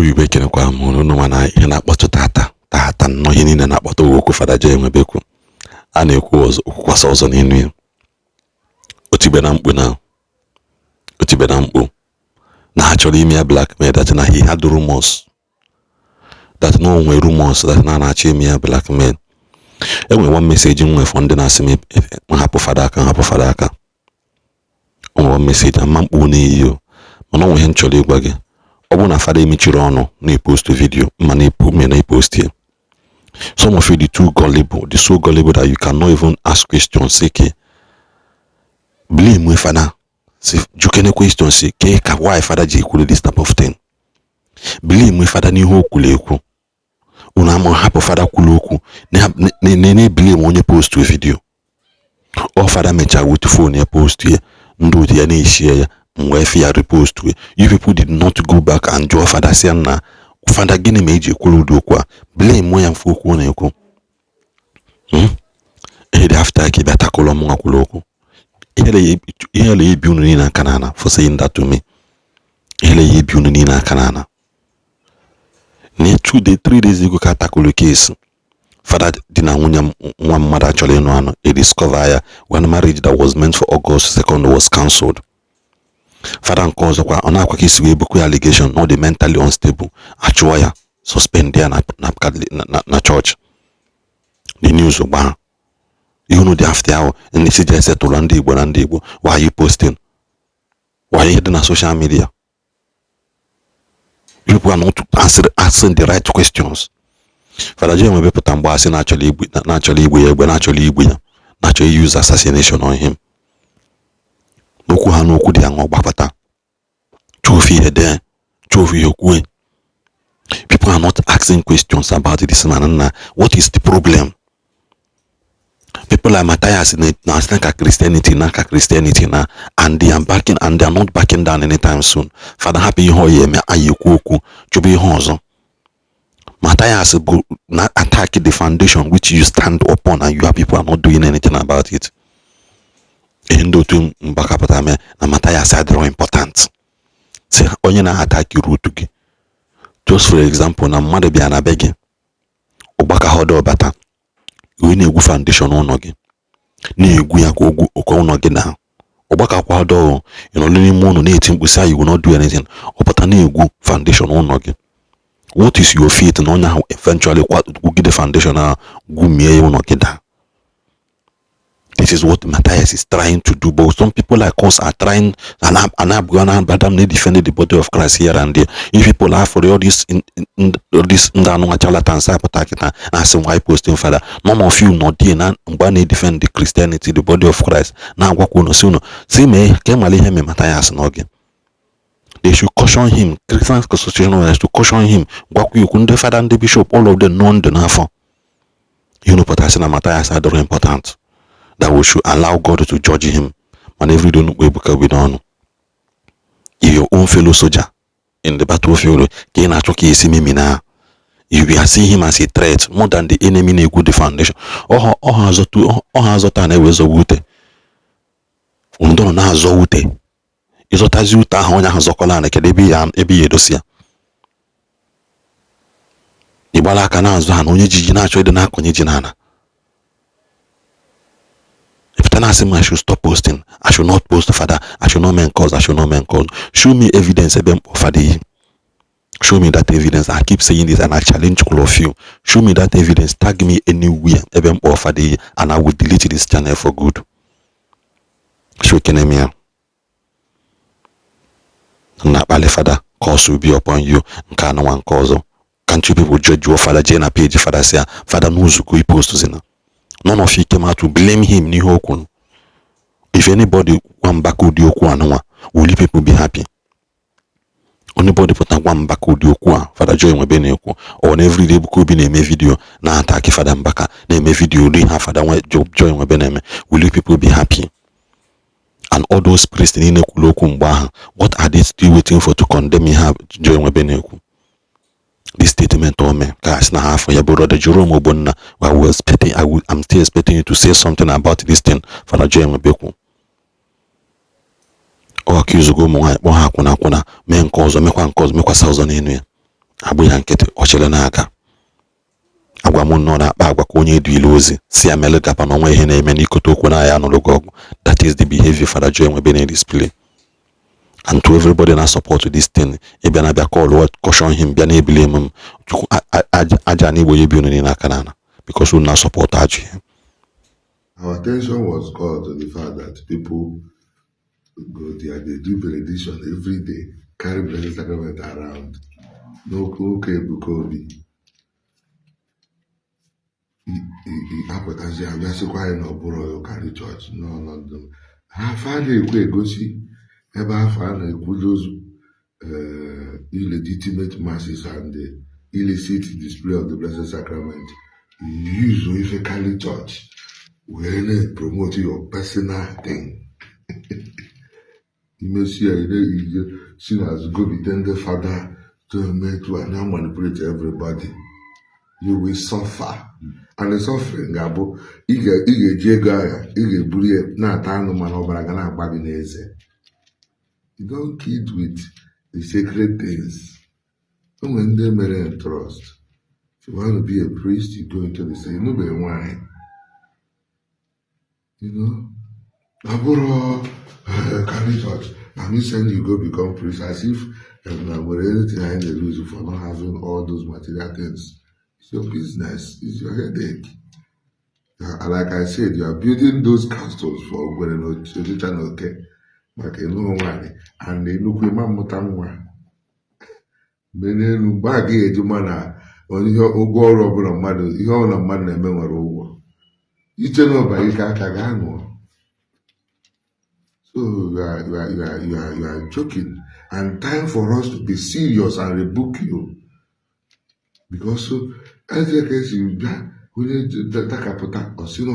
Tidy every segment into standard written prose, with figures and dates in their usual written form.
Igbo ekenekwa m unu. Mana ihe na-akpọtụ tata tata nnọọ, ihe niile na-akpọtụ okwu Fada Joe Enwebekwu a na-ekwu ọzọ, okwukwasị ọzọ n'elu ya. Otigbe na mkpu na otigbe na mkpu na ha chọrọ ime ya blackmail, that na he had rumors, that no nwere rumors that na na-achọ ime ya blackmail. Enwere one message m nwere for ndị na-asị m hapụ Fada aka, hapụ Fada aka. O nwere one message ama mkpu n'iyi o, mana o nwere ihe m chọrọ ịgwa gị. Ọ bụrụ na Fada emechiri ọnụ na-epost video ma na-epost ya, some of you dị too gullible, dị so gullible that you cannot even ask questions. Say ke blame Fada, si jukene question, si ke ka why Fada ji ekwuru this type of thing. Blame Fada n'ihe o kwuru ekwu. Unu ama hapụ Fada kwuru okwu na-eblame onye post video. Ọ Fada mechaa with phone ya post ya, ndị otu ya na-eshie ya mgbe efe ya repost. You people did not go back and jụọ Fada, si na Fada, gịnị ma eji ekwuru ụdị okwu a? Blame ya mfe okwu ọ na-ekwu. Ihe dị after ka ị bịa takụlọ mụ nwa kwuru okwu. Ihe na ebi unu niile aka n'ala for saying that to me. Ihe na ebi unu niile aka n'ala na 2 day, 3 days ago ka atakụlụ case Fada di na nwunye nwa mmadụ achọrọ ịnụ anụ. E discover ya when marriage that was meant for August 2nd was cancelled. Fada nke ọzọkwa, ọ na-akwa ka isi wee bukwa ya allegation na ọ dị mentally unstable, achụọ ya, suspend ya na church. The news gbaa ihe unu dị after ahụ. Ndị si je setụlụ ndị Igbo na ndị Igbo, why are you posting? Why ihe dị na social media? People are not answering the right questions. Fada Joe Enwebepụta mgbe asị na-achọrọ igbu ya egbe, na-achọrọ igbu ya, na-achọ use assassination on him. N'okwu ha, n'okwu dị aṅụ gbapụta chọọ ofe ihe dee, chọọ ofe ihe kwue. People are not asking questions about this man. Na what is the problem? People like Matthias na na ka Christianity na ka Christianity na, and they are backing and they are not backing down anytime soon. Fada hapụ ihe ọ ya eme anyị ekwu okwu chụba ihe ọzọ. Matthias bụ na attack the foundation which you stand upon, and you people are not doing anything about it. Ihe ndị otu mgbakọpụta mee na Matthias adịrọ important. Si onye na-attack root gị, just for example, na mmadụ bịa na be gị, ụgbakọhodo bata wee na-egwu foundation ụlọ gị, na-egwu ya ka ogwu oke ụlọ gị na ọgbakọkwado. Ị nọ n'ime ụlọ na-eti mkpu sị, "You will not do anything." Ọ pụta na-egwu foundation ụlọ gị. What is your faith na onye ahụ eventually gwugide foundation ahụ, gwumie ya, ụlọ gị daa? This is what Matthias is trying to do, but some people like us are trying and and and defend the body of Christ here and there. If people are for all this in, in, all this ndị anụ charlatans apụta kịta na-asị, "Why posting Father?" None of you nọ there na mgbe a na-defend the Christianity, the body of Christ, na-agwakwa unu si unu si mee ka ị mara ihe mee Matthias n'oge. They should caution him. Christian Association should caution him, gwakwa okwu. Ndị fada, ndị bishop, all of them nọ ndụ n'afọ. Ihe unu pụtara sị na Matthias adịrọ important, that we should allow God to judge him. Mana everyday unu kpọ Ebuka Obi n'ọnụ, your own fellow soldier in the battlefield, ka ị na-achọ ka esi mimi na you are seeing him as a threat more than the enemy na-egwu the foundation. Ọha azọta na-ewe zọwa ute ndọrọ na-azọ ute. Ịzọtazi ute ahụ onye ahụ zọkọla na kedu ebe ya ebe ya edosi ya? Ịgbara aka na-azụ ha na onye ji ji na-achọ ịdị na-akọnye ji n'ala. Pụta na-asị m I should stop posting, I should not post Father, I should not make calls, I should not make calls. Show me evidence ebe m kpọ Fada iyi. Show me that evidence. I keep saying this and I challenge all of you. Show me that evidence. Tag me anywhere ebe m kpọ Fada iyi and I will delete this channel for good. Show kene m ya na-akpali Fada. Curse will be upon you. Nke anụnwa nke ọzọ. Can't you people judge your father? Jee na page Fada, si ya, "Fada, n'ụzụgo ipost zina." None of you came out to blame him n'ihe o kwuru. If anybody gwa Mbaka ụdị okwu anụnwa, will you people be happy? Anybody pụta gwa Mbaka ụdị okwu a Fada Joe Enwebe na-ekwu on everyday, Ebuka Obi na-eme video na-attack Fada Mbaka, na-eme video ri ha Fada Joe Enwebe na-eme, will you people be happy? And all those priests niile kwuru okwu mgbe ahụ, what are they still waiting for to condemn ihe a Joe Enwebe na-ekwu? This statement o mee ka asị na ha afọ ya. Brother Jerome Ogbonna, I was expecting, I'm still expecting you to say something about this thing Fada Joe Enwebe kwu. Ọ accuse go ụmụ nwaanyị, kpọọ ha akwụna akwụna, mee nke ọzọ, mekwa nke ọzọ, mekwasa ọzọ n'elu ya. Agbụ ya nkịtị, ọ chere na-aga. Agwa m nnọọ na-akpa agwa ka onye eduile ozi si ya mere gaba na onwe ihe na-eme n'ikote okwu na ya anụrụ gị ọgụ. That is the behavior Father Joe Nwebe na-display. And to everybody na support this thing, ị bịa na-abịa call caution him, bịa na-ebili m Chukwu aja na igbo ya ebi unu niile aka n'ala because unu na support ajụ ihe. Our attention was called to the fact that people go there, they do benediction every day, carry Blessed Sacrament around. N'ụka Ebuka Obi. Apụtazi abịa sịkwa anyị na ọ bụrụ ụka chọọchị n'ọnọdụ ha fa na-ekwu egosi ebe afọ a na-ekwu those illegitimate masses and the illicit display of the Blessed Sacrament. You use ife Catholic Church wee na-promote your personal thing. Imesi ya ire ije si n'azụ gobite ndị fada to eme to and manipulate everybody. You will suffer, and the suffering ga-abụ ị ga-eji ego agha, ị ga-eburu ya na-ata anụ, mana ọbara ga na-agba gị n'eze. You don't kid with the sacred things. O nwere ndị mere trust. If you want to be a priest, you go into the same nube nwanyị ọ bụrụ Catholic Church na me send you go become priest, as if na nwere anything anyị na-lose for not having all those material things. It's your business, it's your headache. Like I said, you are building those castles for Ogwere na Ochicha na Oke maka ịlụ nwaanyị and nnukwu ịma mmụta nwa mgbe n'elu mgbe a gaghị eji ma na onye ihe ụgwọ ọrụ ọbụla mmadụ, ihe ọbụla mmadụ na-eme nwere ụgwọ iche na ọba ike aka gaa ṅụọ. So you are joking, and time for us to be serious and rebuke you, because so eze ka esi bịa onye dakapụta osi na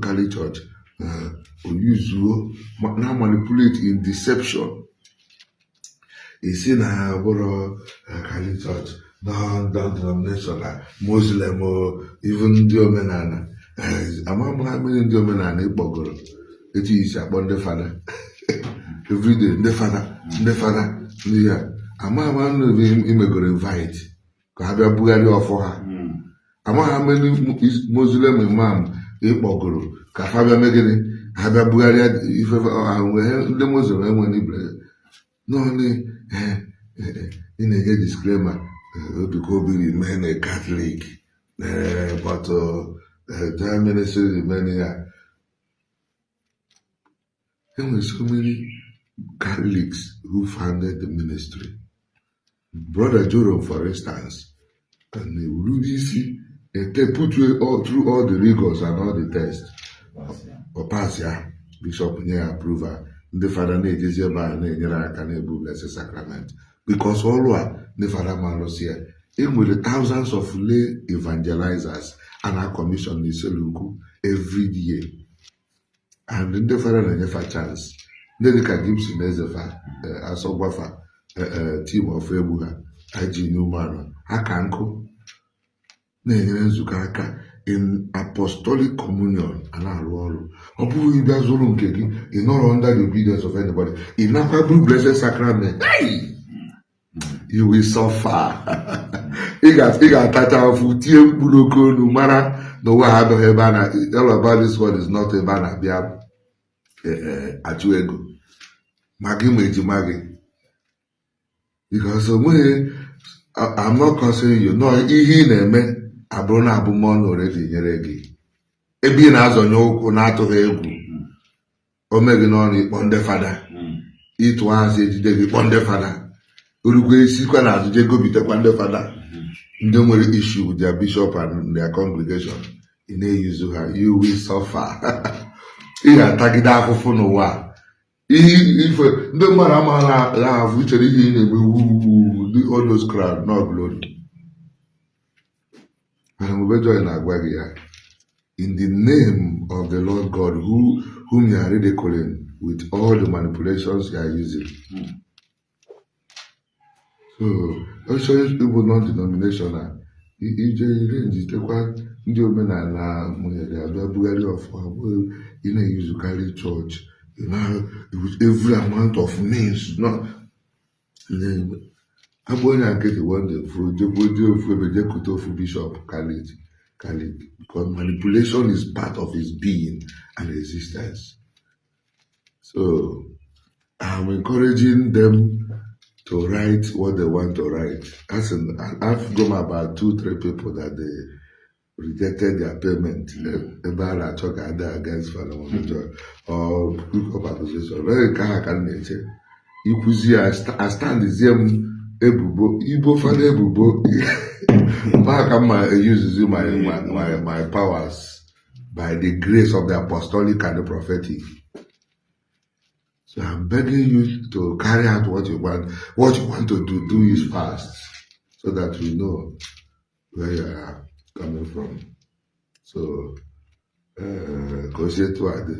Catholic Church oyuzuo na manipulate in deception, esi na bụrụ Catholic Church, no denomination na Muslim o, even ndị omenala. Ama m ha mere ndị omenala ịkpọgoro etu isi akpọ ndị fada everyday, ndị fada, ndị fada, ndị ya ama ama ndị imegoro invite ka ha bịa bugharịa ọfọ ha. Amaghị many Muslim imam ịkpọgoro ka ha bịa mee gịnị, ha bịa bugharịa ife ahụ. Nwee ndị Muslim enweghị ibre naanị ị na-enye disclaimer. Ebuka Obi remain a Catholic, but that ministry remain ya. There were so many Catholics who founded the ministry. Brother Jerome, for instance, and isi put you all through all the rigors and all the tests. Ọ pass ya, bishop nye ya approval. Ndị fada na-ejezi ebe a na-enyere aka na-ebu Blessed Sacrament because ọrụ a ndị fada ma arụsị ya. E nwere thousands of lay evangelizers a na commission n'Iselukwu every year, and ndị fada na-enyefa chance. Ndị dịka Gibson Ezefa, Asọgwafa, team of egbu ha IG Newman, ha ka nkụ na-enyere nzukọ aka in apostolic communion a na-arụ ọrụ. Ọ bụghị ịbịa zụrụ nke gị, ị nọrọ under the obedience of anybody, ị nakwa buru Blessed Sacrament. Hey! You will suffer. Ị ga-atacha afụ, tie mkpu n'oke olu, mara na ụwa ha abịaghị ebe a na all about this world is not ebe a na-abịa achụ ego ma gị ma ejima gị, because onweghị. I'm not cursing you. No, ihe ị na-eme abụrụ na abụmọnụ already nyere gị ebe ị na-azọnye ụkwụ na-atụghị egwu ome gị n'ọnụ ịkpọ ndị fada ịtụ asị ejide gị kpọ ndị fada orukwe esikwa na azụ jee gobitekwa ndị fada ndị nwere issue with their bishop and their congregation. Ị na-eyuzu ha. You will suffer. Ị ga-atagide afụfụ n'ụwa a. Ihe ife ndị mmadụ amaghị na ahụ ichere ihe ị na-eme wuuu, the all those crowd, no glory. Mana mgbe Joy na-agwa gị ya in the name of the Lord God whom you are ridiculing with all the manipulations you are using. So ọchọ ịbụ non-denominational, ije ire njitekwa ndị omenala mụnyere abịa bugharị ọfụ abụghị ị na-eyuzukarị chọọchị with every amount of means, no. Agba onye a nkịtị, one day fu jekwuo jee ofu ebe jee kute ofu bishop Catholic, because manipulation is part of his being and existence. So I'm encouraging them to write what they want to write. As in, I've gone about two, three people that they rejected their payment. Ebe a na-achọ ka adị against Father Joy or quick up accusation. Onye nke ahụ ka m na-eche. Ikwuzi ya, astandizie m ebubo, ibo fada ebubo. Mgbe ahụ ka m ma eyuzuzi my powers by the grace of the apostolic and the prophetic. So I'm begging you to carry out what you want. What you want to do, do it fast, so that we know where you are coming from. So, ka o si etu a dị,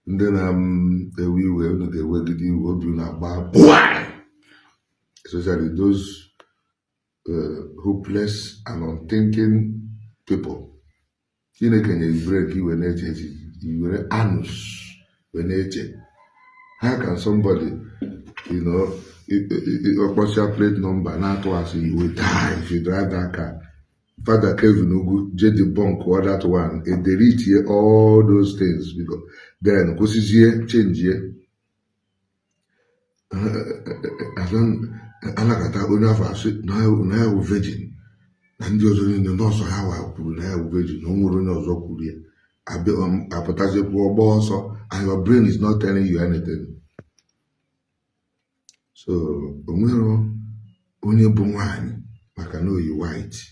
ndị na-ewe iwe, unu ga-ewegide iwe, obi unu agba gbwaa! Especially those hopeless and unthinking people. Chineke nyere brain ka iwe na-eche echiche, i were anus wee na-eche. How can somebody ọkpọcha plate number na-atụ asị, you will die if you drive that car? Father Kevin Ugwu je debunk all that one, e delete all those things, because then kwụsịzie change. Anakọta onye afọ asị na ya wụ virgin, na ndị ọzọ niile nọọsụ ha wa kwuru na ya wụ virgin, na o nwere onye ọzọ kwuru ya, apụtazikwuo ọgba ọsọ, and your brain is not telling you anything. So o nwere onye bụ nwanyị maka na oyi white.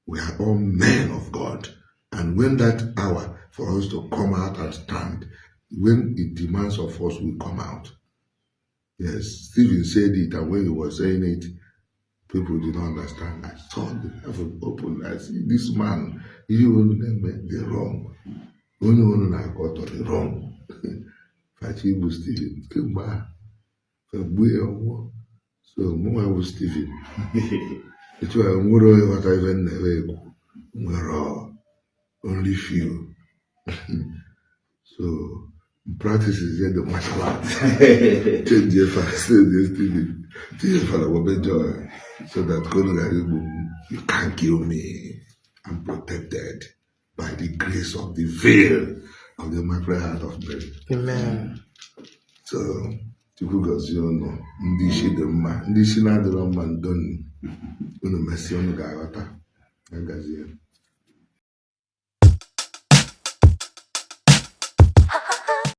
We are all men of God, and when that hour for us to come out and stand, when it demands of us, we come out. Yes, Stephen said it, and when he was saying it, people did not understand. I saw the heaven open. I see this man, ihe unu na-eme dị wrong, onye unu na-akọtọ dị wrong. Fachi igbu Stephen kemgbe ahụ, gbuo ya, ọnwụọ. So mụnwa bụ Stephen, etu a nwere onye ghọta ife m na-eme ekwu, nwere only few. So practices the martial art, change your fast, change Stephen, change Father Bobe Joy, so that ka unu ghara igbu m. You can't kill me. I'm protected by the grace of the veil of the Immaculate Heart of Mary. Amen. So Chukwu gọzie unu, ndị isi dị mma, ndị isi na-adịrọ mma, ndonu unu mesịa, unu ga-aghọta. Ya gazie.